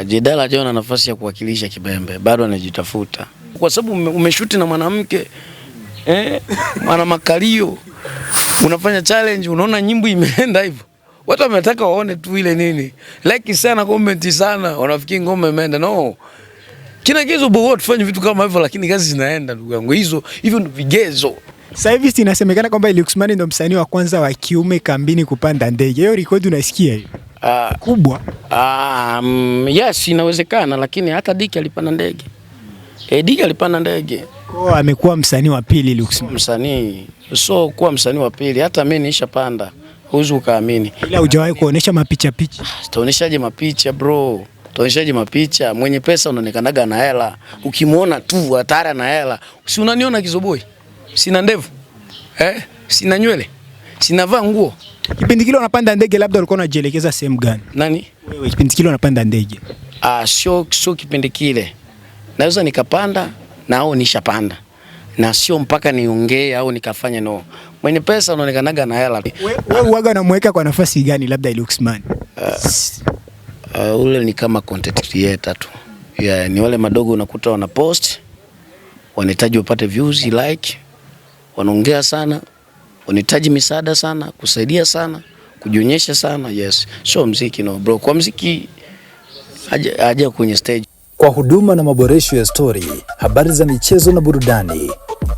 Jedala hajaona nafasi ya kuwakilisha Kibembe, bado anajitafuta kwa sababu umeshuti na mwanamke ana makalio, unafanya challenge, unaona nyimbo imeenda hivyo, watu wametaka waone tu ile nini, like sana, comment sana, wanafikiri ngoma imeenda. No, kina Kizo bo tufanye vitu kama hivyo, lakini kazi zinaenda ndugu yangu, hizo hivyo ndio vigezo. Sasa hivi si inasemekana kwamba Luxman ndo msanii wa kwanza wa kiume kambini kupanda ndege. Hiyo rekodi unaisikia hiyo? Kubwa. Yes, inawezekana, lakini hata Diki alipanda ndege. Diki alipanda ndege. Kwa amekuwa msanii wa pili Luxman. Msanii, so kuwa msanii wa pili, hata mimi nishapanda. Huwezi ukaamini. Ila hujawahi kuonesha mapicha picha. Taoneshaje mapicha bro? Taoneshaje mapicha? Mwenye pesa unaonekanaga na hela. Ukimuona tu hatari na hela. Si unaniona Kizoboi? Sina ndevu. Sina nywele. Sinavaa nguo. Kipindi kile unapanda ndege labda ulikuwa unajielekeza sehemu gani? Nani? Wewe kipindi kile unapanda ndege. Sio kipindi kile. Naweza nikapanda na au nishapanda. Na sio mpaka niongee au nikafanye no. Mwenye pesa unaonekanaga na hela. Wewe huaga unamweka kwa nafasi gani labda Luxman? Ule ni kama content creator tu. Yeah, ni wale madogo unakuta wana post, wanahitaji wapate views, like, wanaongea sana, wanahitaji misaada sana, kusaidia sana, kujionyesha sana. Yes. So mziki no bro. Kwa mziki haja kwenye stage. Kwa huduma na maboresho ya stori, habari za michezo na burudani,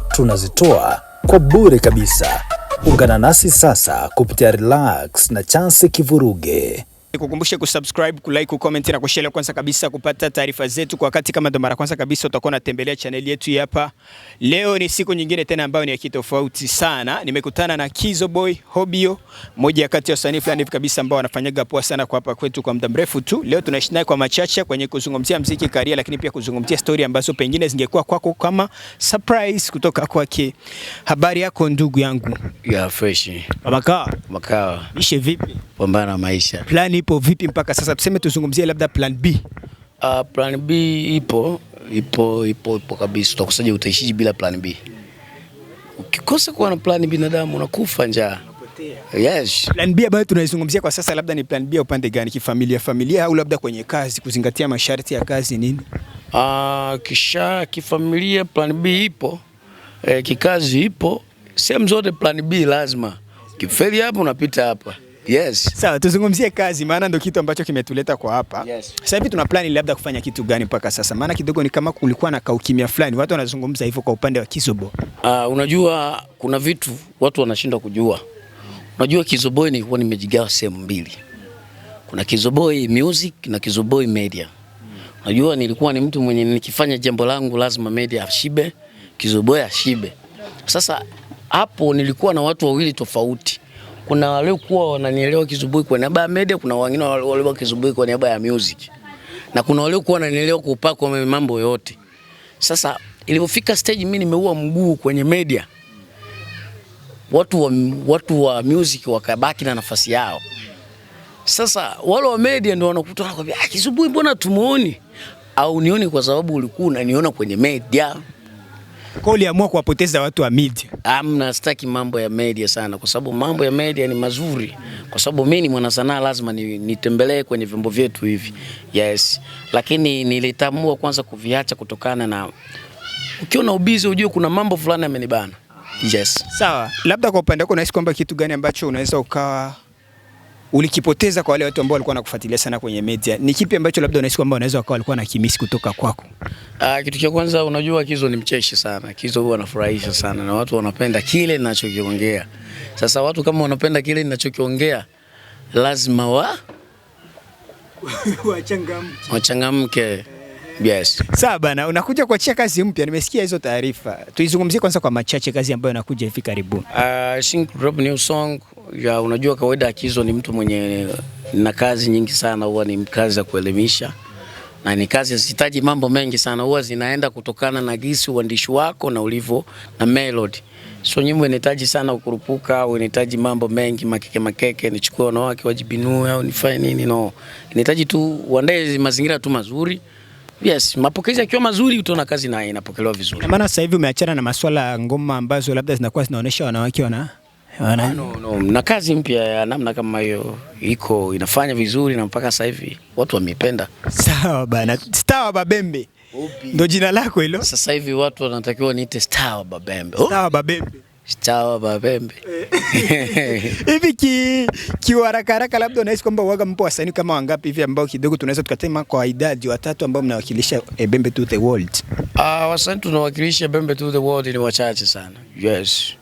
tunazitoa kwa bure kabisa. Ungana nasi sasa kupitia Relax na Chance Kivuruge. Nikukumbushe kusubscribe, kulike, kucomment na kushare kwanza kabisa kupata taarifa zetu kwa wakati. Kama ndo mara kwanza kabisa utakuwa unatembelea channel yetu hapa. Leo ni siku nyingine tena ambayo ni ya kitofauti sana. Nimekutana na Kizo Boy Hobio, mmoja kati ya wasanii fulani hivi kabisa ambao wanafanyaga poa sana kwa hapa kwetu kwa muda mrefu tu. Leo tunaishi naye kwa machache kwenye kuzungumzia mziki, career, lakini pia kuzungumzia story ambazo pengine zingekuwa kwako kama surprise kutoka kwake. Habari yako ndugu yangu? Yeah, fresh. Makawa. Makawa. Ishe vipi? Pambana na maisha. Plan ipo vipi mpaka sasa? Tuseme tuzungumzie labda plan B. Plan B ipo, ipo, ipo, ipo kabisa. Utakosaje, utaishije bila plan B? Ukikosa kuwa na plan binadamu unakufa njaa. Yes. Plan B ambayo tunaizungumzia kwa sasa labda ni plan B ya upande gani? Kifamilia, familia au labda kwenye kazi, kuzingatia masharti ya kazi nini? Kisha kifamilia plan B ipo. Kikazi ipo. Sehemu zote plan B lazima. Kifeli hapo unapita hapa. Yes. Sawa, tuzungumzie kazi maana ndio kitu ambacho kimetuleta kwa hapa. Yes. Sasa hivi tuna plan labda kufanya kitu gani mpaka sasa? Maana kidogo ni kama kulikuwa na kaukimya fulani. Watu wanazungumza hivyo kwa upande wa Kizoboy. Unajua kuna vitu watu wanashindwa kujua. Unajua Kizoboy nilikuwa nimejigawa sehemu mbili. Kuna Kizoboy Music na Kizoboy Media. Unajua nilikuwa ni mtu mwenye nikifanya jambo langu lazima media ashibe, Kizoboy ashibe. Sasa hapo nilikuwa na watu wawili tofauti. Kuna waliokuwa wananielewa Kizoboy kwa niaba ya media, kuna wengine waliokuwa Kizoboy kwa niaba ya music. Na kuna waliokuwa wananielewa kwa upako wa mambo yote. Sasa ilipofika stage mimi nimeua mguu kwenye media. Watu wa music wakabaki na nafasi yao. Sasa wale wa media ndio wanakuta wanakuambia, Kizoboy mbona tumuoni? Au nioni kwa sababu ulikuwa unaniona kwenye media. Kwa uliamua kuwapoteza watu wa media? Amna, sitaki mambo ya media sana kwa sababu mambo ya media ni mazuri. Kwa sababu mimi ni mwanasanaa lazima nitembelee kwenye vyombo vyetu hivi. Yes. Lakini nilitambua kwanza kuviacha kutokana na ukiona ubizi ujue kuna mambo fulani yamenibana. Yes. Sawa, labda kwa upande wako unahisi kwamba kitu gani ambacho unaweza ukawa ulikipoteza kwa wale watu ambao walikuwa wanakufuatilia sana kwenye media? Ni kipi ambacho labda unahisi kwamba unaweza ukawa walikuwa nakimisi kutoka kwako? Kitu cha kwanza unajua Kizo ni mcheshi sana. Kizo huwa anafurahisha sana na watu wanapenda kile ninachokiongea. Sasa watu kama wanapenda kile ninachokiongea lazima wachangamke. Wachangamke. Yes. Sawa bana, unakuja kuachia kazi mpya, nimesikia hizo taarifa. Tuizungumzie kwanza kwa machache kazi ambayo inakuja hivi karibuni. I think drop new song. Ya, unajua kawaida Kizo ni mtu mwenye na kazi nyingi sana, huwa ni kazi ya kuelimisha. Na ni kazi zisihitaji mambo mengi sana, huwa zinaenda kutokana na gisi uandishi wako na ulivyo na melody. So nyimbo inahitaji sana kukurupuka au inahitaji mambo mengi makeke makeke, nichukue wanawake wajibinue au nifanye nini, no. Inahitaji tu uandae mazingira tu mazuri. Yes, mapokezi yakiwa mazuri utaona kazi na inapokelewa vizuri. Na maana sasa hivi umeachana na masuala ya ngoma ambazo labda zinakuwa zinaonesha wanawake wana No, na kazi mpya ya namna kama hiyo iko inafanya vizuri na mpaka sasa hivi watu wameipenda. Sawa bana, Star wa Babembe ndo jina lako hilo? Sasa hivi watu wanatakiwa niite Star wa Babembe. Star wa Babembe. Star wa Babembe. Hivi kiuharaka haraka labda unahisi kwamba uwaga mpo wasanii kama wangapi hivi ambao kidogo tunaweza tukasema kwa idadi watatu ambao mnawakilisha Bembe to the world? Wasanii tunawakilisha Bembe to the world ni wachache sana. Yes.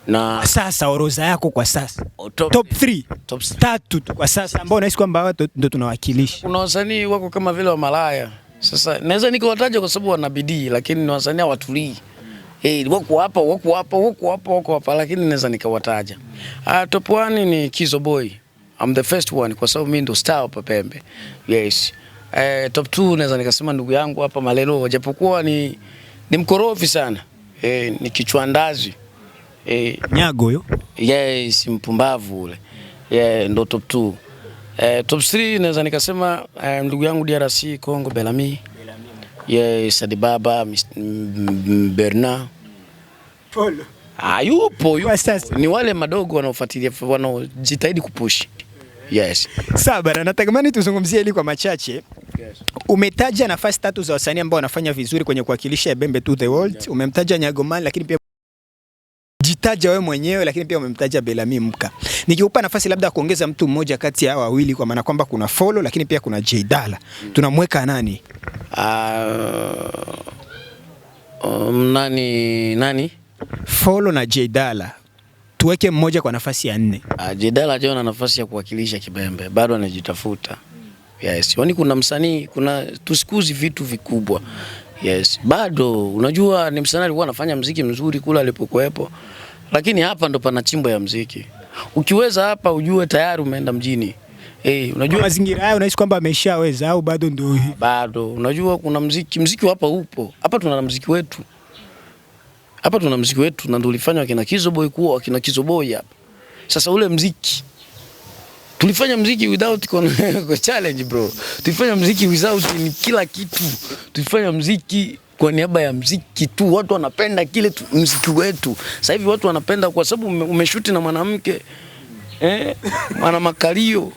Na sasa orodha yako kwa sasa top 3 top tatu tu kwa sasa ambao unahisi kwamba hawa ndo tunawakilisha. Kuna wasanii wako kama vile wa malaya. Sasa naweza nikawataja kwa sababu wana bidii, lakini ni wasanii hawatulii. Wako hapa, wako hapa, wako hapa, wako hapa, lakini naweza nikawataja. Top 1 ni Kizo Boy. I'm the first one kwa sababu mimi ndo star hapa Pembe. Yes. Top 2 naweza nikasema ndugu yangu hapa Malelo, japokuwa ni mkorofi sana. Ni kichwandazi. Nyago huyo. Yes, mpumbavu ule. Yeah, ndo top 2. Top 3 naweza nikasema ndugu yangu DRC Congo Bellamy. Yes, Adibaba, Bernard. Polo. Yupo. Sasa. Ni wale madogo wanaofuatilia, wanaojitahidi kupush. Yes. Sawa bana, natamani tuzungumzie hili kwa machache. Yes. Umetaja nafasi tatu za wasanii ambao wanafanya vizuri kwenye kuwakilisha Bembe to the world. Yeah. Umemtaja Nyagoman, lakini pia jitaja wewe mwenyewe, lakini pia umemtaja Bellamy Mka. Nikikupa nafasi labda kuongeza mtu mmoja kati ya hao wawili, kwa maana kwamba kuna Folo lakini pia kuna J Dala. Tunamweka nani? Nani? Folo na J Dala. Tuweke mmoja kwa nafasi ya 4. J Dala hajaona nafasi ya kuwakilisha Kibembe, bado anajitafuta. Yes, yaani kuna msanii, kuna tusikuzi vitu vikubwa. Yes, bado unajua ni msanii alikuwa anafanya muziki mzuri kula alipokuepo. Lakini hapa ndo pana chimbo ya muziki. Ukiweza hapa ujue tayari umeenda mjini. Unajua mazingira haya unahisi kwamba ameshaweza au bado ndio? Bado, unajua kuna muziki hapa upo. Hapa tuna muziki wetu. Hapa tuna muziki wetu na ndio ulifanya wakina Kizo Boy kuwa wakina Kizo Boy hapa. Sasa ule muziki tulifanya muziki without challenge bro. Tulifanya muziki without ni kila kitu. Tulifanya muziki kwa niaba ya muziki tu. Watu wanapenda kile muziki wetu. Sasa hivi watu wanapenda kwa sababu umeshuti na mwanamke. Ana makalio.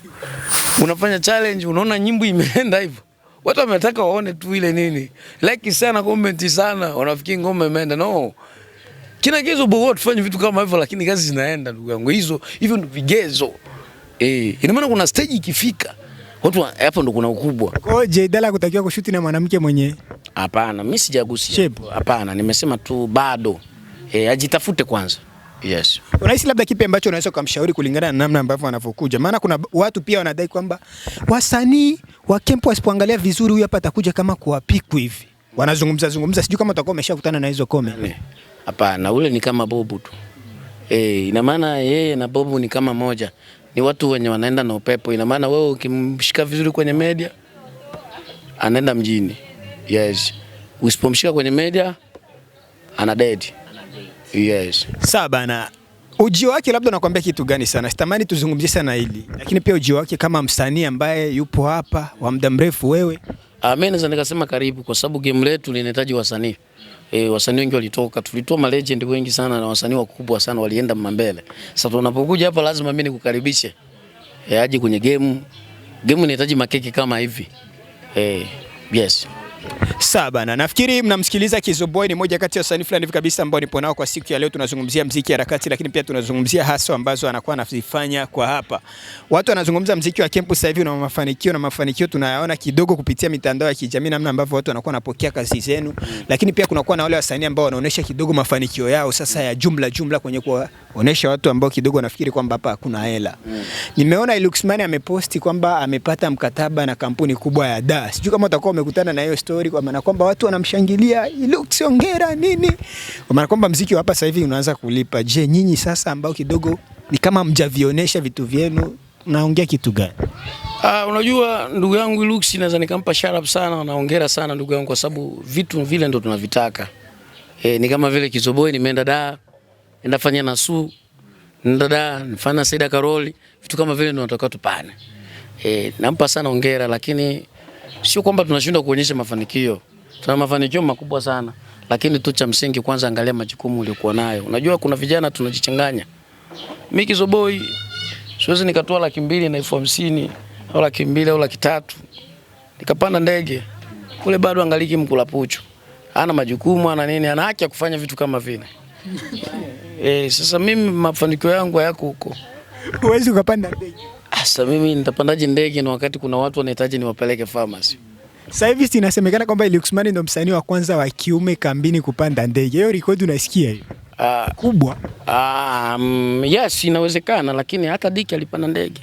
Unafanya challenge, unaona nyimbo imeenda hivyo. Watu wametaka waone tu ile nini. Like sana, comment sana, wanafikiri ngoma imeenda. No. Kina Kizo Boy tufanye vitu kama hivyo, lakini kazi zinaenda ndugu yangu. Hizo hivyo ndio vigezo. Ina maana kuna stage ikifika watu hapo ndo kuna ukubwa. Kwa hiyo J Dala kutakiwa kushuti na mwanamke mwenye? Hapana, mimi sijagusia. Hapana, nimesema tu bado. Ajitafute kwanza. Yes. Unahisi labda kipi ambacho unaweza kumshauri kulingana na namna ambavyo wanavyokuja? Maana kuna watu pia wanadai kwamba wasanii wa kempo wasipoangalia vizuri huyu hapa atakuja kama kuwapiku hivi. Wanazungumza zungumza, sijui kama utakuwa umeshakutana na hizo comment. Hapana, ule ni kama Bobu tu. Ina maana yeye na Bobu ni kama moja. Ni watu wenye wanaenda na upepo. Ina maana wewe ukimshika vizuri kwenye media anaenda mjini. Yes. Usipomshika kwenye media ana dead. Yes. Sawa bana. Ujio wake labda nakwambia kitu gani sana? Sitamani tuzungumzie sana hili. Lakini pia ujio wake kama msanii ambaye yupo hapa wa muda mrefu wewe. Mimi naweza nikasema karibu kwa sababu game letu linahitaji wasanii. Wasanii wengi walitoka, tulitoa ma legend wengi sana na wasanii wakubwa sana walienda mbele. Sasa tunapokuja hapa lazima mimi nikukaribishe. Aje kwenye game. Game inahitaji makeke kama hivi. Yes. Sawa bana, nafikiri mnamsikiliza Kizo Boy, ni moja kati ya wasanii fulani hivi kabisa ambao nipo nao kwa siku ya leo. Tunazungumzia muziki harakati, lakini pia tunazungumzia hasa ambazo anakuwa anazifanya kwa hapa. Watu wanazungumza muziki wa kempu sasa hivi una mafanikio, na mafanikio tunayaona kidogo kupitia mitandao ya kijamii, namna ambavyo watu wanakuwa wanapokea kazi zenu, lakini pia kuna kuwa na wale wasanii ambao wanaonesha kidogo mafanikio yao sasa ya jumla jumla kwenye kuonesha watu ambao kidogo wanafikiri kwamba hapa hakuna hela. Nimeona Iluxman ameposti kwamba amepata mkataba na kampuni kubwa ya Da. Sijui kama utakuwa umekutana na hiyo story, kwa maana kwamba watu wanamshangilia Ilux hongera nini, kwa maana kwamba muziki hapa sasa hivi unaanza kulipa. Je, nyinyi sasa ambao kidogo ni kama mjavionesha vitu vyenu, mnaongea kitu gani? Unajua ndugu yangu Ilux naweza nikampa shout out sana na hongera sana ndugu yangu kwa sababu vitu vile ndo tunavitaka. Ni kama vile Kizo Boy nimeenda Da, nenda fanya na Su, nenda Da, nifanya Saida Karoli, vitu kama vile ndo tunataka tupane. Nampa sana hongera, lakini sio kwamba tunashindwa kuonyesha mafanikio. Tuna mafanikio makubwa sana, lakini tu cha msingi kwanza angalia majukumu uliokuwa nayo. Unajua kuna vijana tunajichanganya. Mimi Kizoboi siwezi nikatoa 250,000 au 200,000 au 300,000 nikapanda ndege kule, bado angaliki mkula puchu, ana majukumu, ana nini, ana haki ya kufanya vitu kama vile. Sasa mimi mafanikio yangu hayako huko. Huwezi ukapanda ndege. Sasa mimi nitapandaje ndege na wakati kuna watu wanahitaji niwapeleke pharmacy? Sasa hivi inasemekana kwamba Luxman ndo msanii wa kwanza wa kiume kambini kupanda ndege. Hiyo rekodi unaisikia hiyo? Kubwa. Yes, inawezekana, lakini hata Diki alipanda ndege.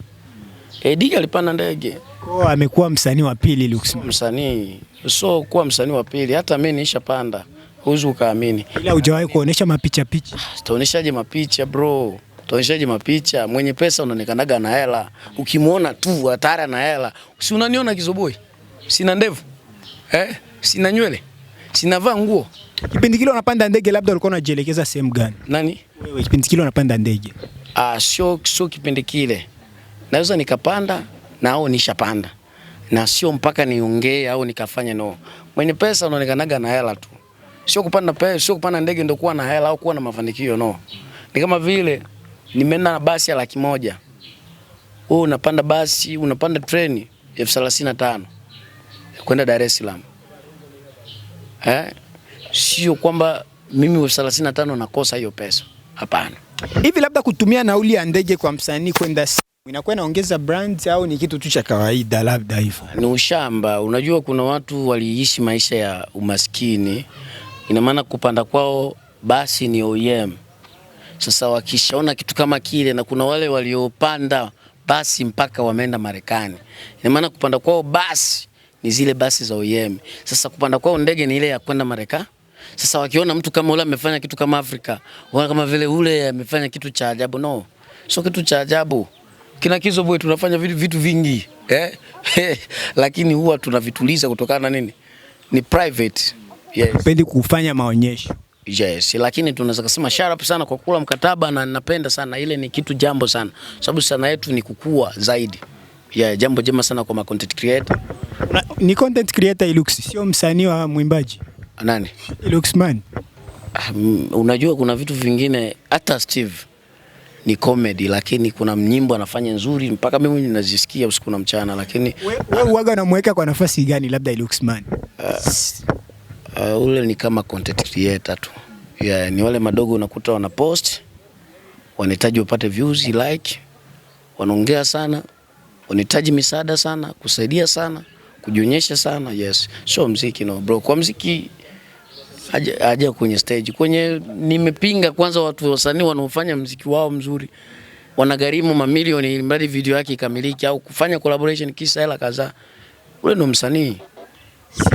Diki alipanda ndege. Kwa amekuwa msanii wa pili Luxman. Msanii, so kuwa msanii wa pili, hata mimi nishapanda. Huwezi ukaamini. Ila hujawahi kuonesha mapicha picha. Taoneshaje mapicha bro? Taoneshaje mapicha? Mwenye pesa unaonekanaga na hela. Ukimuona tu hatari na hela. Si unaniona Kizoboi? Sina ndevu. Sina nywele. Sinavaa nguo. Kipindi kile unapanda ndege labda ulikuwa unajielekeza sehemu gani? Nani? Wewe kipindi kile unapanda ndege. Sio kipindi kile. Naweza nikapanda na au nishapanda. Na sio mpaka niongee au nikafanye no. Mwenye pesa unaonekanaga na hela tu. Sio kupanda pesa, sio kupanda ndege ndio kuwa na hela au kuwa na mafanikio no. Ni kama vile nimeenda na basi ya 100,000. Wewe unapanda basi, unapanda treni 35,000 kwenda Dar es Salaam. Sio kwamba mimi 35,000 nakosa hiyo pesa. Hapana. Hivi labda kutumia nauli ya ndege kwa msanii kwenda inakuwa inaongeza brand au ni kitu tu cha kawaida labda hivyo? Ni ushamba. Unajua kuna watu waliishi maisha ya umaskini. Ina maana kupanda kwao basi ni OEM. Sasa wakishaona kitu kama kile, na kuna wale waliopanda basi mpaka wameenda Marekani. Ina maana kupanda kwao basi ni zile basi za OEM. Sasa kupanda kwao ndege ni ile ya kwenda Marekani. Sasa wakiona mtu kama ule amefanya kitu kama Afrika, wana kama vile ule amefanya kitu cha ajabu. No. Sio kitu cha ajabu. Kina Kizoboi tunafanya vitu vingi. Lakini huwa tunavituliza kutokana na nini? Ni private. Yes. Pendi kufanya maonyesho. Yes, lakini tunaweza kusema sharp sana kwa kula mkataba, na napenda sana ile, ni kitu jambo sana. Sababu sana yetu ni kukua zaidi. Yeah, jambo jema sana kwa ma content creator. Ni content creator Ilux, sio msanii wa mwimbaji. Nani? Iluxman. Unajua kuna vitu vingine hata Steve ni comedy, lakini kuna nyimbo anafanya nzuri mpaka mimi ninazisikia usiku na mchana, lakini wewe huaga unamweka kwa nafasi gani labda Iluxman? Ule ni kama content creator tu. Yeah, ni wale madogo unakuta wana post, wanahitaji wapate views, like, wanaongea sana, wanahitaji misaada sana, kusaidia sana, kujionyesha sana. Yes. So muziki no bro. Kwa muziki haja kwenye stage. Kwenye nimepinga kwanza watu wasanii wanaofanya muziki wao mzuri wanagharimu mamilioni ili mradi video yake ikamilike au kufanya collaboration kisa hela kadhaa. Ule ndo msanii.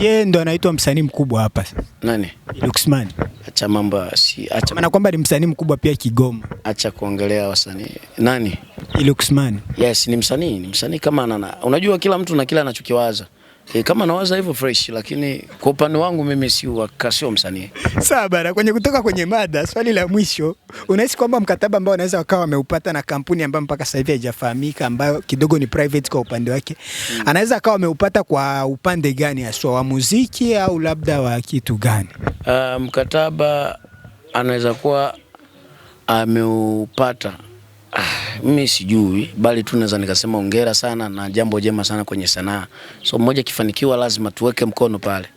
Yeye ndo anaitwa msanii mkubwa hapa sasa. Nani? Luxman. Acha mambo si acha. Maana kwamba ni msanii mkubwa pia Kigoma. Acha kuongelea wasanii. Nani? Luxman. Yes, ni msanii, ni msanii kama ana. Unajua kila mtu na kila anachokiwaza. Kama nawaza hivyo fresh, lakini kwa upande wangu mimi sio msanii. Sawa bana, kwenye kutoka kwenye mada, swali la mwisho, unahisi kwamba mkataba ambao wanaweza wakawa wameupata na kampuni ambayo mpaka sasa hivi haijafahamika, ambayo kidogo ni private kwa upande wake, anaweza akawa ameupata kwa upande gani haswa, wa muziki au labda wa kitu gani? Mkataba anaweza kuwa ameupata, mimi sijui, bali tu naweza nikasema hongera sana na jambo jema sana kwenye sanaa. So mmoja akifanikiwa lazima tuweke mkono pale.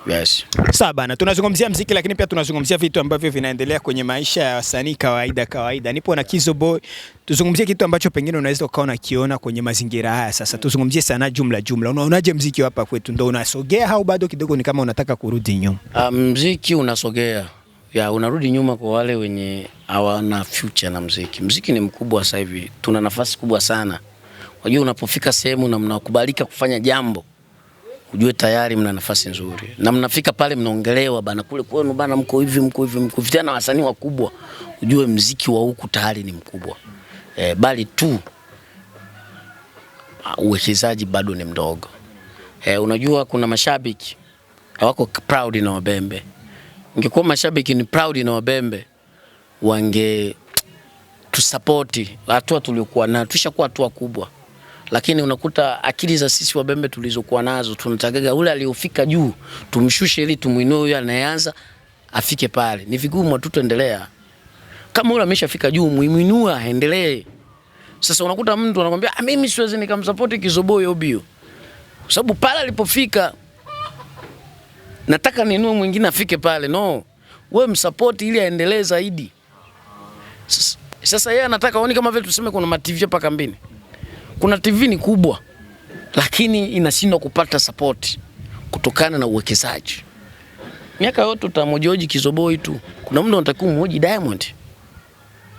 Yes. Sawa bana, tunazungumzia muziki lakini pia tunazungumzia vitu ambavyo vinaendelea kwenye maisha ya wasanii kawaida kawaida. Nipo na Kizoboi, tuzungumzie kitu ambacho pengine unaweza ukawa unakiona kwenye mazingira haya sasa. Tuzungumzie sanaa jumla jumla. Unaonaje muziki hapa kwetu, ndio unasogea au bado kidogo ni kama unataka kurudi nyuma? Muziki unasogea. Ya, unarudi nyuma kwa wale wenye hawana future na muziki. Muziki ni mkubwa sasa hivi. Tuna nafasi kubwa sana. Unajua unapofika sehemu na mnakubalika kufanya jambo, ujue tayari mna nafasi nzuri. Na mnafika pale mnaongelewa bana, kule kwenu bana mko hivi, mko hivi, mko hivi. Tena wasanii wakubwa, ujue muziki wa huku tayari ni mkubwa. Bali tu uwekezaji bado ni mdogo. Unajua kuna mashabiki hawako proud na Wabembe. Ingekuwa mashabiki ni proud na Wabembe, wange tusapoti hatua tuliokuwa nayo, tushakuwa hatua kubwa. Lakini unakuta akili za sisi Wabembe tulizokuwa nazo, tunatakaga ule aliyofika juu tumshushe ili tumuinue huyo anayeanza afike pale. Ni vigumu, hatutaendelea. Kama yule ameshafika juu, muinue aendelee. Sasa unakuta mtu anakuambia mimi siwezi nikamsupport Kizoboi Obio, kwa sababu pale alipofika nataka ninue mwingine afike pale. No, wewe msupport ili aendelee zaidi. Sasa yeye anataka aone kama vile tuseme kuna ma TV hapa kambini. Kuna TV ni kubwa lakini inashindwa kupata support kutokana na uwekezaji. Miaka yote utamhoji Kizoboi tu. Kuna muda unatakiwa umhoji Diamond.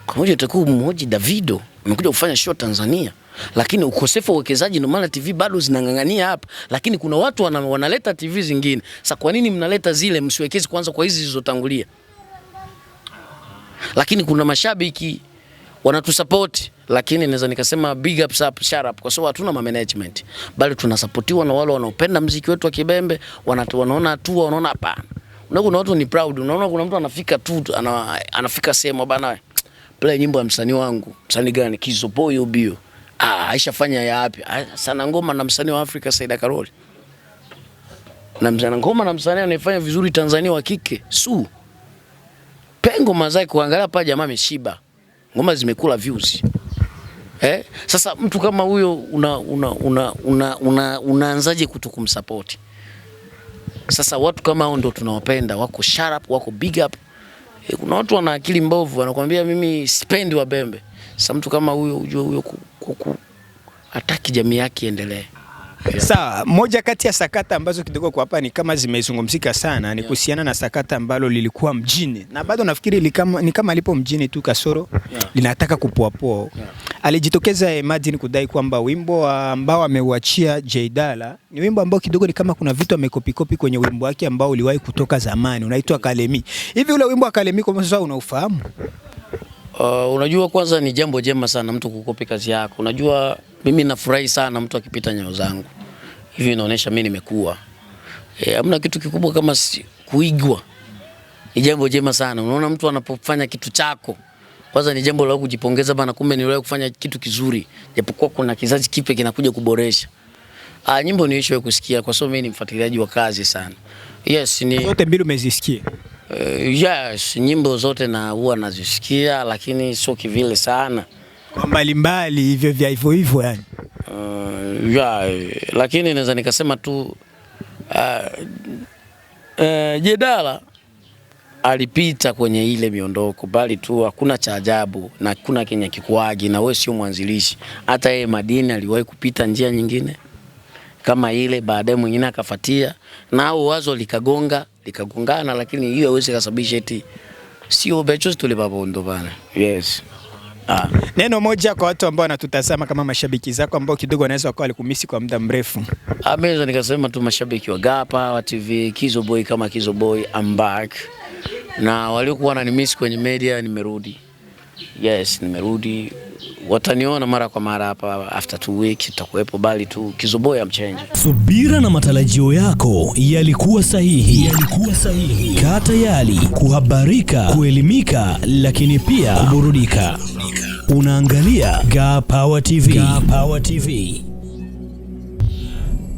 Kuna muda unatakiwa umhoji Davido. Amekuja kufanya show Tanzania. Lakini ukosefu wa uwekezaji ndio maana TV bado zinang'ang'ania hapa. Lakini kuna watu wanaleta TV zingine. Sasa kwa nini mnaleta zile, msiwekeze kwanza kwa hizi zilizotangulia? Lakini kuna mashabiki wanatusupport, lakini naweza nikasema big ups up, shut up, kwa sababu hatuna ma management, bali tunasupportiwa na wale wanaopenda mziki wetu wa Kibembe, wanaona hatua, wanaona hapana. Unaona kuna watu ni proud, unaona kuna mtu anafika tu anafika sehemu bana, play nyimbo ya msanii wangu. Msanii gani? Kizoboi Obio. Aishafanya ya wapi? Sana ngoma na msanii wa Afrika Saida Karoli. Na msanii ngoma na msanii anayefanya vizuri Tanzania wa kike, Su. Pengo mazai kuangalia pale jamaa ameshiba. Ngoma zimekula views. Sasa mtu kama huyo unaanzaje kutokumsupport? Sasa watu kama hao ndio tunawapenda, wako sharp, wako big up. Kuna watu wana akili mbovu wanakuambia mimi sipendi Wabembe. Sasa mtu kama huyo ujue huyo hataki jamii yake iendelee. Sawa, moja kati ya sakata ambazo kidogo kwa hapa ni kama zimezungumzika sana ni kuhusiana na sakata ambalo lilikuwa mjini na bado nafikiri ni kama lipo mjini tu kasoro linataka kupoapoa. Alijitokeza Imagine kudai kwamba wimbo ambao ameuachia J Dala ni wimbo ambao kidogo ni kama kuna vitu amekopikopi kwenye wimbo wake ambao uliwahi kutoka zamani unaitwa Kalemi. Hivi ule wimbo wa Kalemi kwa sasa unaufahamu? Unajua kwanza ni jambo jema sana mtu kukopi kazi yako. Unajua mimi nafurahi sana mtu akipita nyayo zangu. Hivi inaonyesha mimi nimekuwa. Hamna kitu kikubwa kama kuigwa. Ni jambo jema sana. Unaona mtu anapofanya kitu chako, kwanza ni jambo la kujipongeza bana, kumbe niliwahi kufanya kitu kizuri. Japokuwa kuna kizazi kipya kinakuja kuboresha. Nyimbo niishowahi kusikia kwa sababu mimi ni mfuatiliaji wa kazi sana. Yes, ni zote mbili umezisikia? Yes, nyimbo zote na huwa nazisikia lakini sio kivile sana. Kwa mbalimbali hivyo vya hivyo hivyo yani. Lakini naweza nikasema tu Jedala alipita kwenye ile miondoko, bali tu hakuna cha ajabu na hakuna kenye kikuagi, na wewe sio mwanzilishi. Hata yeye Madini aliwahi kupita njia nyingine kama ile, baadaye mwingine akafuatia na au wazo likagongana, lakini hiyo haiwezi kusababisha eti sio bechos tulibabondo bana. Yes. Neno moja kwa watu ambao wanatutazama kama mashabiki zako ambao kidogo wanaweza wakawa walikumisi kwa muda mrefu. Mimi nikasema tu mashabiki wa Gapa wa TV, Kizoboi kama Kizoboi, I'm back. Na waliokuwa wananimiss kwenye media nimerudi. Yes, nimerudi. Wataniona mara kwa mara hapa after 2 weeks tutakuwepo, bali tu Kizoboi am change. Subira na matarajio yako yalikuwa sahihi. Kaa tayari kuhabarika, kuelimika, lakini pia kuburudika. Unaangalia Gap Power TV. Gap Power TV.